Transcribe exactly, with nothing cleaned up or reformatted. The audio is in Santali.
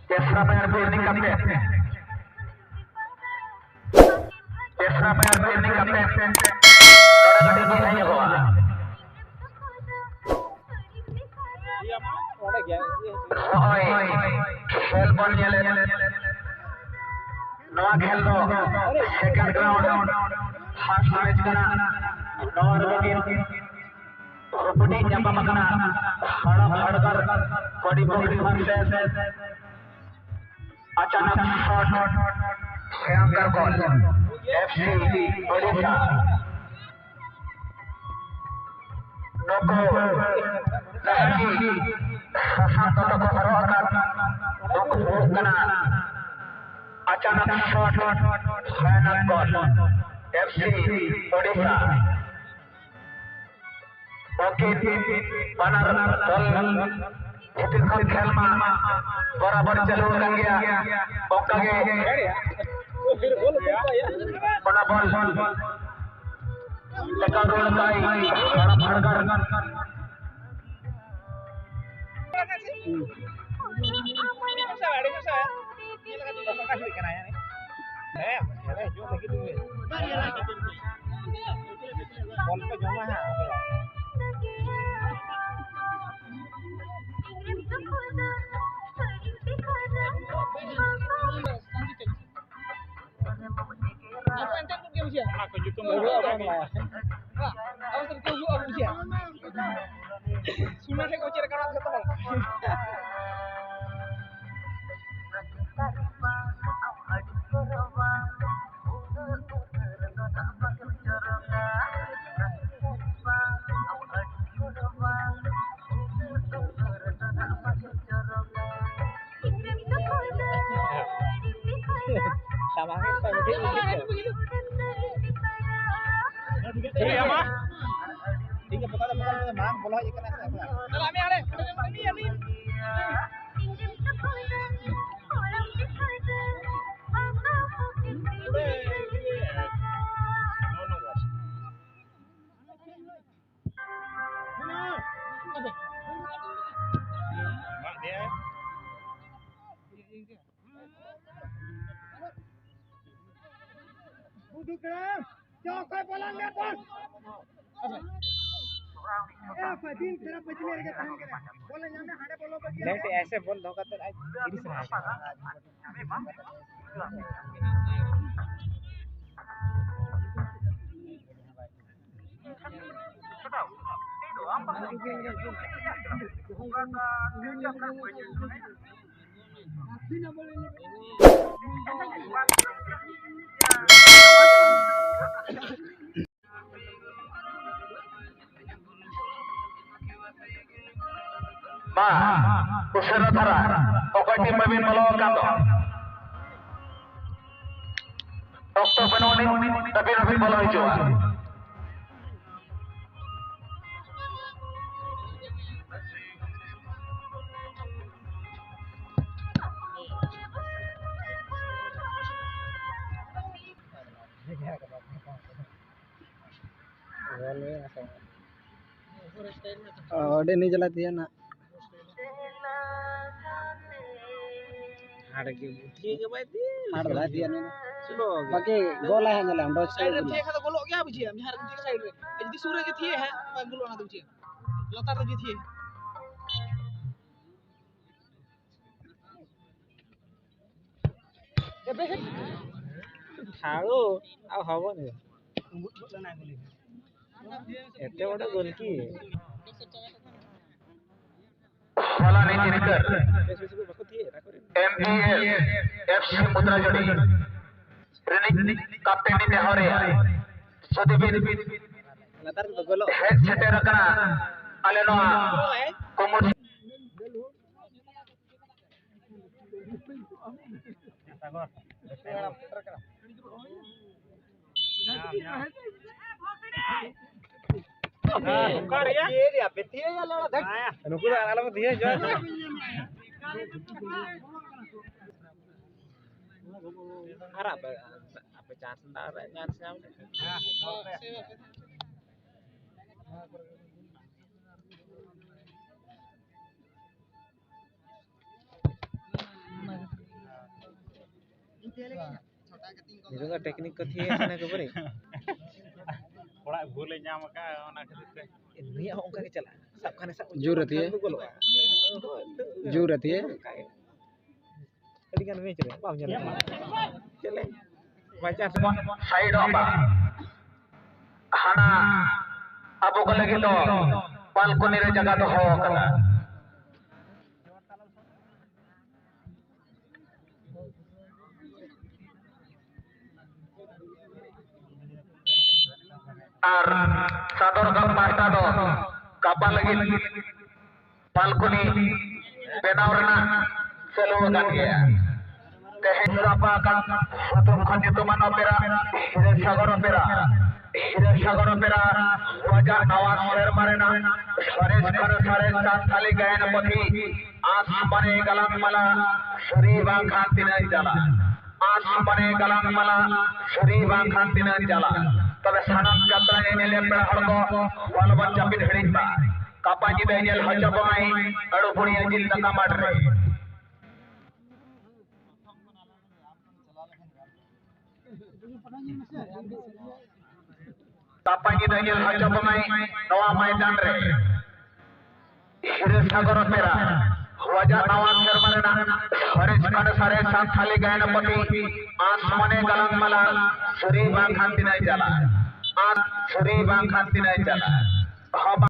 ᱪᱮᱥᱴᱟ ᱯᱮ ᱟᱨ ᱵᱤᱞᱰᱤᱝ ᱠᱟᱛᱮ, ᱪᱮᱥᱴᱟ ᱯᱮ ᱟᱨ ᱵᱤᱞᱰᱤᱝ ᱠᱟᱛᱮ ᱱᱚᱰᱮ ᱠᱟᱹᱴᱤᱡ ᱵᱚᱱ ᱧᱮᱞ ᱧᱚᱜᱚᱜᱼᱟ᱾ ᱱᱚᱜᱼᱚᱭ ᱠᱷᱮᱞ ᱵᱚᱱ ᱧᱮᱞᱮᱫ, ᱱᱚᱣᱟ ᱠᱷᱮᱞ ᱫᱚ ᱥᱮᱠᱮᱱᱰ ᱨᱟᱣᱩᱱᱰ ᱯᱷᱟᱥᱴ ᱢᱮᱪ ᱠᱟᱱᱟ᱾ ᱱᱚᱣᱟ ᱨᱮᱫᱚ ᱠᱤᱱ ᱦᱩᱯᱩᱴᱤ ᱧᱟᱯᱟᱢ ᱟᱠᱟᱱᱟ ᱦᱟᱲᱟᱢ ᱦᱟᱲᱜᱟᱨ ᱠᱚᱰᱤ ᱯᱩᱠᱷᱨᱤ ᱵᱷᱟᱨᱥᱮᱥ ᱟᱪᱟᱱᱟᱠ ᱥᱚᱴ ᱵᱷᱚᱭᱚᱝᱠᱚᱨ ᱜᱳᱞ, ᱮᱯᱷ ᱥᱤ ᱳᱰᱤᱥᱟ᱾ ᱱᱩᱠᱩ ᱡᱟᱦᱟᱸᱭ ᱥᱟᱥᱟᱝ ᱫᱚᱛᱚ ᱠᱚ ᱦᱚᱨᱚᱜ ᱟᱠᱟᱫ, ᱱᱩᱠᱩ ᱦᱩᱭᱩᱜ ᱠᱟᱱᱟ ᱟᱪᱟᱱᱟᱠ ᱥᱚᱴ ᱵᱷᱚᱭᱚᱝᱠᱚᱨ ᱜᱳᱞ, ᱮᱯᱷ ᱥᱤ ᱳᱰᱤᱥᱟ᱾ ᱩᱱᱠᱤᱱ ᱵᱟᱱᱟᱨ ᱫᱚᱞ ᱵᱷᱤᱛᱤᱨ ᱠᱷᱚᱱ ᱠᱷᱮᱞ ᱢᱟ ᱵᱚᱨᱟᱵᱚᱨ ᱪᱟᱹᱞᱩ ᱟᱠᱟᱱ ᱜᱮᱭᱟ᱾ ᱚᱱᱠᱟ ᱜᱮ ᱚᱱᱟ ᱵᱚᱞ ᱴᱮᱠᱟᱣ ᱨᱩᱣᱟᱹᱲ ᱠᱟᱭ ᱦᱟᱲᱟᱢ ᱦᱟᱲᱜᱟᱨ᱾ ᱦᱮᱸ, ᱦᱮᱸ, ᱦᱤᱡᱩᱜ ᱞᱟᱹᱜᱤᱫ ᱜᱮ᱾ ᱵᱚᱞ ᱯᱮ ᱡᱚᱢᱟ ᱦᱟᱸᱜ, ᱟᱯᱮ ᱫᱚ᱾ ᱚᱱᱟ ᱠᱚ ᱧᱩᱛᱩᱢ ᱫᱚ ᱵᱟᱝ ᱵᱟᱲᱟᱭᱟ᱾ ᱥᱩᱱᱟ ᱴᱷᱮᱡ ᱠᱚ ᱪᱮᱫ ᱞᱮᱠᱟ ᱡᱚᱛᱚ ᱦᱚᱲ᱾ ᱥᱟᱢᱟᱝ ᱨᱮ ᱛᱚ ᱢᱤᱫᱴᱤᱡ ᱤᱭᱟᱹ ᱠᱚ᱾ ᱦᱩᱭᱩᱜᱼᱟ ᱢᱟ᱾ ᱴᱷᱤᱠ ᱜᱮᱭᱟ, ᱯᱚᱠᱟ ᱫᱚ ᱯᱚᱠᱟ ᱫᱚ ᱢᱟᱲᱟᱝ ᱵᱚᱞᱚ ᱦᱮᱡ ᱟᱠᱟᱱᱟ ᱥᱮ ᱟᱯᱱᱟᱨ? ᱪᱟᱞᱟᱜ ᱢᱮ ᱟᱲᱮ, ᱟᱲᱮ, ᱟᱲᱮ, ᱟᱲᱮ᱾ ᱵᱩᱫᱷᱩ ᱠᱟᱨᱟᱢ, ᱪᱚ ᱚᱠᱚᱭ ᱵᱚᱞᱚᱱ ᱜᱮ ᱵᱚᱞ᱾ ᱮ ᱚᱠᱚᱭ ᱫᱤᱱ ᱯᱮᱲᱟ ᱯᱟᱹᱪᱷᱞᱟᱹ ᱨᱮᱜᱮ ᱛᱟᱦᱮᱱ ᱠᱟᱱᱟ᱾ ᱵᱚᱞᱮ ᱧᱟᱢᱮ ᱦᱟᱸᱰᱮ ᱵᱚᱞᱚ ᱵᱟᱹᱜᱤᱭᱟ᱾ ᱞᱮᱴ ᱮᱥᱮ ᱵᱚᱞ ᱫᱚᱦᱚ ᱠᱟᱛᱮ ᱟᱡ ᱛᱤᱨᱤᱥ ᱨᱮ ᱦᱮᱡ ᱠᱟᱱᱟ᱾ ᱢᱟ, ᱩᱥᱟᱹᱨᱟ ᱫᱷᱟᱨᱟ, ᱚᱠᱚᱭ ᱴᱤᱢ ᱵᱟᱹᱵᱤᱱ ᱵᱚᱞᱚ ᱟᱠᱟᱱ ᱫᱚ? ᱚᱠᱛᱚ ᱵᱟᱹᱱᱩᱜ ᱟᱹᱱᱤᱡ, ᱟᱹᱵᱤᱱ ᱦᱚᱸᱵᱤᱱ ᱵᱚᱞᱚ ᱦᱤᱡᱩᱜᱼᱟ᱾ ᱚ, ᱚᱸᱰᱮ ᱱᱤᱡ ᱞᱟᱹᱭ ᱛᱮᱭᱟ ᱱᱟ᱾ ᱦᱟᱲ ᱜᱮ ᱵᱩᱫᱷᱤ ᱜᱮ ᱵᱟᱭ ᱛᱤᱭᱟ᱾ ᱦᱟᱲ ᱵᱟᱭ ᱛᱤᱭᱟ ᱱᱩᱭ ᱫᱚ᱾ ᱪᱚᱞᱚ ᱜᱮ᱾ ᱵᱟᱠᱤ ᱜᱳᱞ ᱟᱭ ᱦᱟᱸᱜ ᱧᱮᱞᱟᱢ, ᱰᱚᱡᱽ ᱥᱟᱭᱤᱰ ᱨᱮ ᱛᱤᱭᱟ ᱠᱷᱟᱱ ᱫᱚ ᱜᱳᱞᱚᱜ ᱜᱮᱭᱟ, ᱵᱩᱡᱷᱟᱹᱣ᱾ ᱡᱟᱦᱟᱸ ᱨᱮ ᱛᱤᱭᱟ ᱥᱟᱭᱤᱰ ᱨᱮ᱾ ᱡᱩᱫᱤ ᱥᱩᱨ ᱨᱮᱜᱮ ᱛᱤᱭᱟ ᱦᱟᱸᱜ, ᱵᱟᱝ ᱜᱳᱞᱚᱜᱼᱟ, ᱚᱱᱟ ᱫᱚ ᱵᱩᱡᱷᱟᱹᱣ᱾ ᱞᱟᱛᱟᱨ ᱨᱮ ᱡᱩᱫᱤ ᱛᱤᱭᱟ᱾ ঠারো, আর হব না। এত বড় গোল কি? ᱥᱟᱞᱟᱱᱤ cricket, M P L F C ᱢᱩᱫᱽᱨᱟᱡᱟᱹᱲᱤ ᱨᱤᱱᱤᱡ ᱠᱟᱯᱴᱮᱱ ᱤᱧ ᱱᱮᱦᱚᱨᱮᱭᱟ, ᱡᱩᱫᱤ ᱵᱤᱱ ᱞᱟᱛᱟᱨ ᱨᱮᱫᱚ ᱜᱳᱞᱚᱜ᱾ ᱦᱮᱡ ᱥᱮᱴᱮᱨ ᱟᱠᱟᱱᱟ ᱟᱞᱮ ᱱᱚᱣᱟ ᱠᱩᱢᱩᱨ᱾ ᱱᱩᱠᱩ ᱫᱚ ᱟᱞᱚ ᱠᱚ ᱫᱷᱤᱭᱟᱹ ᱦᱚᱪᱚ ᱟᱠᱚ᱾ ᱟᱨ ᱟᱯᱮ, ᱟᱯᱮ ᱪᱟᱱᱥ ᱫᱟᱣ ᱨᱮ ᱪᱟᱱᱥ ᱧᱟᱢ ᱞᱮᱠᱷᱟᱱ᱾ ᱱᱤᱛᱚᱜ ᱫᱚ ᱴᱮᱠᱱᱤᱠ ᱠᱚ ᱛᱷᱤᱭᱟᱹ ᱠᱟᱱᱟ ᱠᱚ ᱵᱟᱨᱮ᱾ ᱚᱲᱟᱜ ᱵᱷᱩᱞᱮ ᱧᱟᱢ ᱟᱠᱟᱫᱼᱟ, ᱚᱱᱟ ᱠᱷᱟᱹᱛᱤᱨ ᱛᱮ᱾ ᱱᱩᱭᱟᱜ ᱦᱚᱸ ᱚᱱᱠᱟ ᱜᱮ ᱪᱟᱞᱟᱜᱼᱟ, ᱥᱟᱵ ᱠᱷᱟᱱᱮ ᱥᱟᱵ ᱡᱳᱨ ᱟᱛᱮ᱾ ᱠᱷᱟᱱ ᱫᱚ ᱜᱳᱞᱚᱜᱼᱟ᱾ ᱡᱳᱨ ᱟᱛᱮ᱾ ᱚᱱᱠᱟ ᱜᱮ᱾ ᱟᱹᱰᱤ ᱜᱟᱱ ᱢᱮᱪ ᱨᱮ ᱵᱟᱢ ᱧᱮᱞ ᱠᱟᱱᱟ᱾ ᱪᱮᱫ ᱞᱮ? ᱵᱟᱭ ᱪᱟᱱᱥ᱾ ᱥᱟᱭᱤᱰᱚᱜ ᱢᱟ᱾ ᱦᱟᱱᱟ ᱟᱵᱚ ᱠᱚ ᱞᱟᱹᱜᱤᱫ ᱫᱚ ᱵᱟᱞᱠᱚᱱᱤ ᱨᱮ ᱡᱟᱭᱜᱟ ᱫᱚᱦᱚ ᱟᱠᱟᱱᱟ᱾ ᱟᱨ ᱥᱟᱫᱚᱨ ᱜᱟᱲ ᱯᱟᱦᱴᱟ ᱫᱚ ᱠᱟᱯᱟ ᱞᱟᱹᱜᱤᱫ ᱵᱟᱞᱠᱚᱱᱤ ᱵᱮᱱᱟᱣ ᱨᱮᱱᱟᱜ ᱪᱟᱹᱞᱩ ᱟᱠᱟᱱ ᱜᱮᱭᱟ᱾ ᱛᱮᱦᱮᱧ ᱥᱟᱯᱟ ᱟᱠᱟᱱ ᱦᱩᱛᱩᱢ ᱠᱷᱚᱱ ᱧᱩᱛᱩᱢᱟᱱ ᱚᱯᱮᱨᱟ, ᱦᱤᱨᱟᱹ ᱥᱟᱜᱚᱨ ᱚᱯᱮᱨᱟ᱾ ᱦᱤᱨᱟᱹ ᱥᱟᱜᱚᱨ ᱚᱯᱮᱨᱟ, ᱟᱡᱟᱜ ᱱᱟᱣᱟ ᱥᱮᱨᱢᱟ ᱨᱮᱱᱟᱜ ᱥᱚᱨᱮᱥ ᱠᱷᱚᱱ ᱥᱚᱨᱮᱥ ᱥᱟᱱᱛᱟᱞᱤ ᱜᱟᱭᱟᱱ ᱯᱩᱛᱷᱤ, ᱟᱸᱥ ᱢᱟᱱᱮ ᱜᱟᱞᱟᱝ ᱢᱟᱞᱟ, ᱥᱟᱹᱨᱤ ᱵᱟᱝᱠᱷᱟᱱ ᱛᱤᱱᱟᱹᱜ ᱡᱟᱞᱟ᱾ ᱟᱸᱥ ᱢᱟᱱᱮ ᱜᱟᱞᱟᱝ ᱢᱟᱞᱟ, ᱥᱟᱹᱨᱤ ᱵᱟᱝᱠᱷᱟᱱ ᱛᱤᱱᱟᱹᱜ ᱡᱟᱞᱟ᱾ ᱛᱚᱵᱮ ᱥᱟᱱᱟᱢ ᱡᱟᱛᱨᱟ ᱧᱮᱧᱮᱞᱤᱭᱟᱹ ᱯᱮᱲᱟ ᱦᱚᱲ ᱠᱚ, ᱟᱞᱚᱵᱚᱱ ᱡᱟᱹᱯᱤᱫ ᱦᱤᱲᱤᱧ ᱢᱟ᱾ ᱜᱟᱯᱟ ᱧᱤᱫᱟᱹ ᱧᱮᱞ ᱦᱚᱪᱚ ᱵᱚᱱᱟᱭ ᱟᱹᱲᱩ ᱯᱩᱲᱤᱭᱟᱹ ᱡᱤᱞ ᱫᱟᱠᱟ ᱢᱟᱴ ᱨᱮ᱾ ᱜᱟᱯᱟ ᱧᱤᱫᱟᱹ ᱧᱮᱞ ᱦᱚᱪᱚ ᱵᱚᱱᱟᱭ ᱱᱚᱣᱟ ᱢᱚᱭᱫᱟᱱ ᱨᱮ᱾ ᱦᱤᱨᱟᱹ ᱥᱟᱜᱚᱨ ᱚᱯᱮᱨᱟ, ᱟᱡᱟᱜ ᱱᱟᱣᱟ ᱥᱮᱨᱢᱟ ᱨᱮᱱᱟᱜ ᱥᱚᱨᱮᱥ ᱠᱷᱚᱱ ᱥᱚᱨᱮᱥ ᱥᱟᱱᱛᱟᱞᱤ ᱜᱟᱭᱟᱱ ᱯᱩᱛᱷᱤ, ᱟᱸᱥ ᱢᱟᱱᱮ ᱜᱟᱞᱟᱝ ᱢᱟᱞᱟ, ᱥᱟᱹᱨᱤ ᱵᱟᱝᱠᱷᱟᱱ ᱛᱤᱱᱟᱹᱜ ᱡᱟᱞᱟ᱾ ᱟᱸᱥ ᱥᱟᱹᱨᱤ ᱵᱟᱝᱠᱷᱟᱱ ᱛᱤᱱᱟᱹᱜ ᱡᱟᱞᱟ᱾ ᱦᱚᱸ,